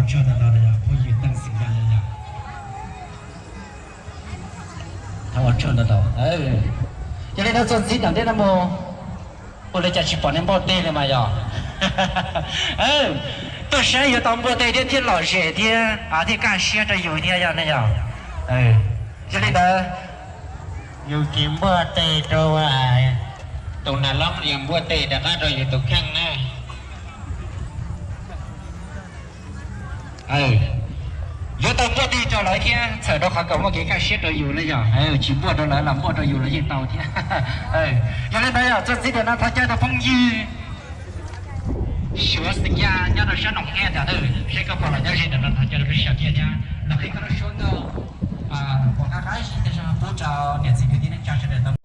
Tsaug ntau ntau yog phooj ywg Teej Xeem Yaj yog. Thov ua tsaug ntau ntau. Yog li no txuas ntxiv tom ntej no mus, ua li cas tsis pom nej npuaj teg li mas yog. Tuaj saib yuav tau npuaj teg thiab thiaj lom zem thiab thiaj kaj siab rau yus thiab yog ne yog. Yog li ntawd yus tsis npuaj teg rau tus nas loob, yus npuaj teg rov qab rau yus tus kheej na. Yuav tau npuaj teg rau lawv thiab txhawm rau qhov kom muaj kev kaj siab rau yus na yog. Tsis npuaj rau lawv los npuaj rau yus los yeej tau thiab. Yog li ntawd yog txuas ntxiv tiam no thov caw tus phooj ywg Suav Xeem Yaj nyob rau sab Noom Hej ntawd, seb koj pom los nyob ze ntawm no thov caw rau peb sawv daws thiab los qhib koj lub suab nkauj pom qab qab zib thiab pub rau niam txiv kwv tij neej tsa sawv daws tau.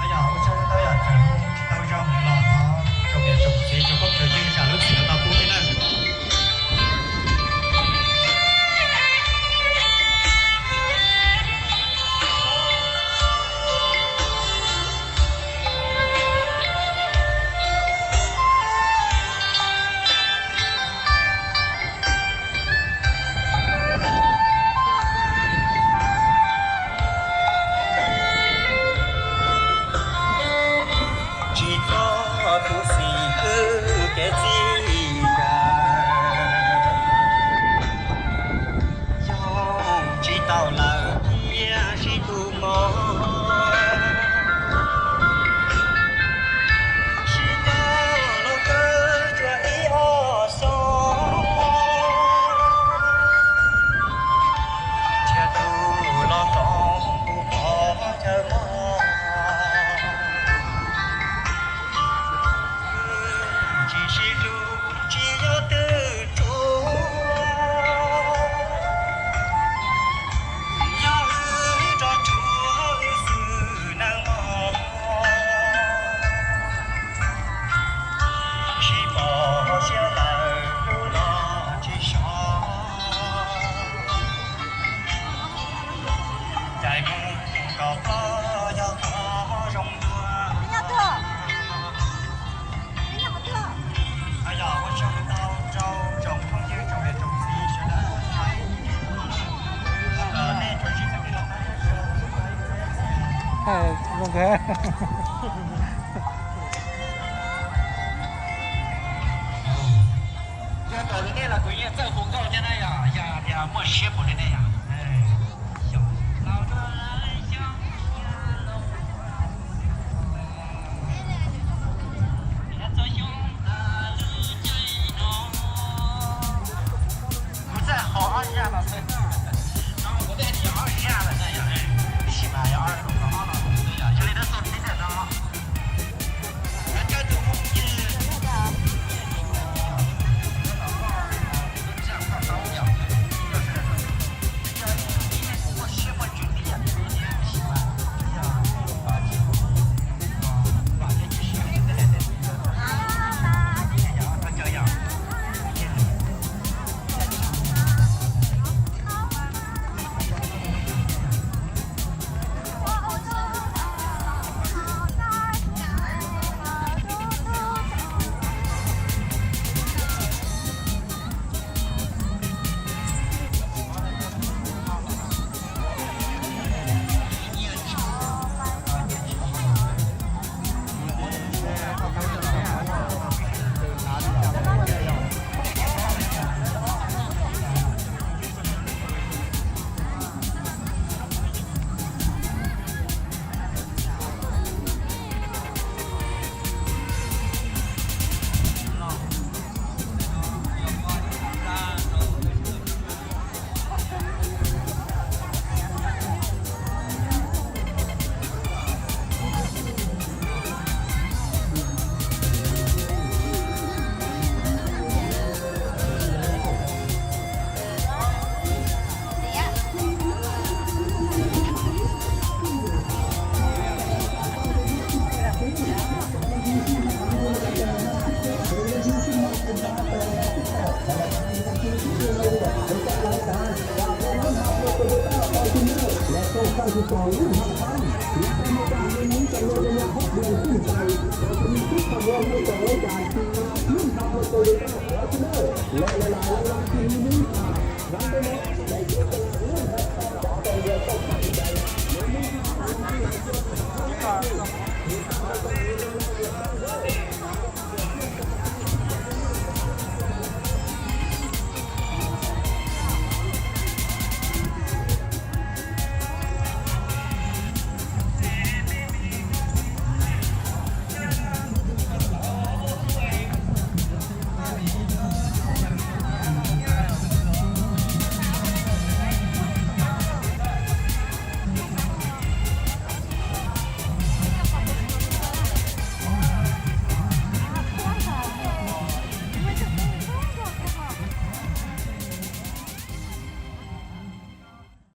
Yog ua tsaug ntau yog tseem tsis tau zoo los thov tsoom niam tsoom txiv tsoom phooj tsoom ywg zam lub txim no tau pub thiab na. Tsis txog tus xim kwv kev txij nkawm, yog tsis tau lawm thiab sib hlub mog. Sib cog los kawg cuag ib ob xyoos, nrhiav tus los hloov kuv qhov chaw mog. Tsis sib hlub tsis yog twb ruam, yog wb rov ruam wb xwb neej mog. Sib pom siab lawm hlub los tsis sov, cais mus kom ploj yog qhov zoo dua. Yog raws li nej los kuv yeej txawj hu nkauj thiab na yog, yog tias muaj siab puas li nej yog. Kuv txawj ho ob zaj los xwb, no kuv twb hais tias yog ob zaj lawm na yog, tab sis mas yog ob los xwb yog, yog li tab xwb tib tam no.